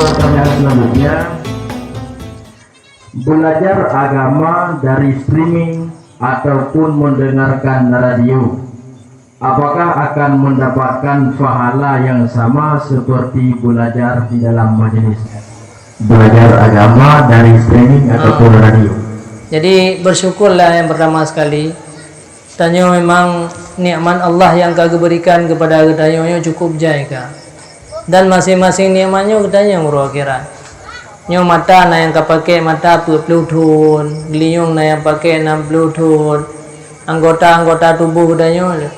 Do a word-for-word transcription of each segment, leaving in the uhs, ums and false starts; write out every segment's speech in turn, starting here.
Pertanyaan selanjutnya, belajar agama dari streaming ataupun mendengarkan radio, apakah akan mendapatkan pahala yang sama seperti belajar di dalam majelis? Belajar agama dari streaming ataupun radio. Jadi, bersyukurlah yang pertama sekali. Tanyoe memang nikmat Allah nyang ka geuberikan keupada geutanyoe nyoe cukup jai ka. Dan maséng-maséng nikmat nyoe geutanyoe uroe akhirat. Nyoe mata na nyang ka pakai mata peuet ploh thon, geulinyueng na nyang pakai nam ploh thon, anggota-anggota tuboh geutanyoe.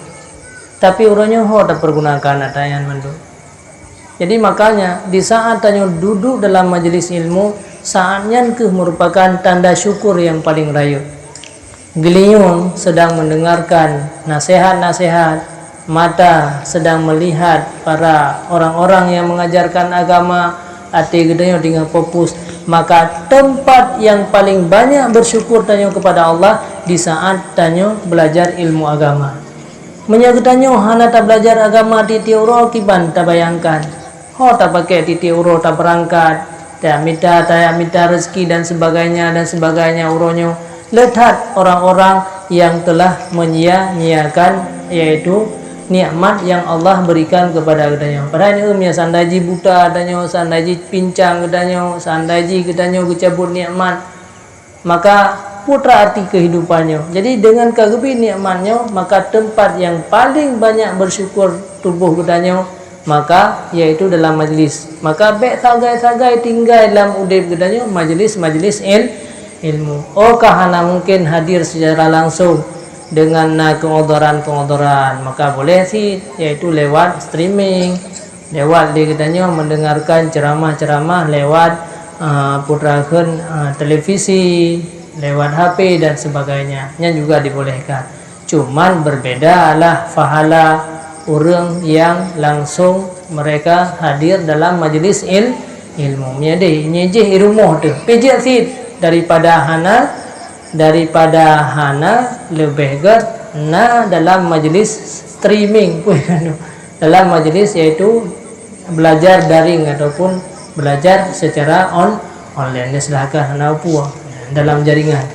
Tapi uroe nyoe ho tapeurgunakan ata nyan mandum. Jadi makanya, di saat tanyoe duduek dalam majelis ilmu, saat nyan keuh meurupakan tanda syukur nyang paleng rayeuk. Geulinyueng sedang mendengarkan nasihat-nasihat, mata sedang melihat para orang-orang yang mengajarkan agama, até geutanyoe teungoh fokus, maka teumpat nyang paleng banyak bersyukur tanyoe keupada Allah di saat tanyoe belajar ilmu agama. Meunyoe geutanyoe hana tabelajar agama tieb-tieb uroe, kiban tabayangkan. Ho tapakai tieb-tieb uroe tabeurangkat, tamita, tamita rezeki dan sebagainya, dan sebagainya uroe nyoe. Le that orang-orang yang telah menyia-nyiakan, yaitu nikmat yang Allah berikan kepada geutanyoe. Padahai nyoe, meunyoe seandai jih buta tanyoe, seandai jih pincang geutanyoe, seandai jih geutanyoe geucabut nikmat, maka peue arti kehidupan nyoe? Jadi, dengan ka geubri nikmat nyoe, maka teumpat nyang paleng banyak bersyukur tuboh geutanyoe, maka yaitu dalam majlis. Maka bék sagai-sagai tinggai lam udeb geutanyoe majlis-majlis il-, ilmu. Oh, ka hana mungkin hadir secara langsung dengan na keudharan-keudharan, maka boleh cit, yaitu lewat streaming, lewat di geutanyoe mendengarkan ceramah-ceramah lewat, ah, putra kheun, ah, televisi, lewat H P dan sebagainya. Nyan juga dibolehkan. Cuman berbeda lah pahala ureuëng yang langsung mereka hadir dalam majlis il-, ilmu. Meunyoe deh, nyoe jih i rumoh teuh. Pijak cit daripada hana, daripada hana leubeh gét na dalam majlis streaming. Dalam majlis, yaitu belajar daring ataupun belajar secara on-, online. Nyoe silahkan hana peue dalam jaringan.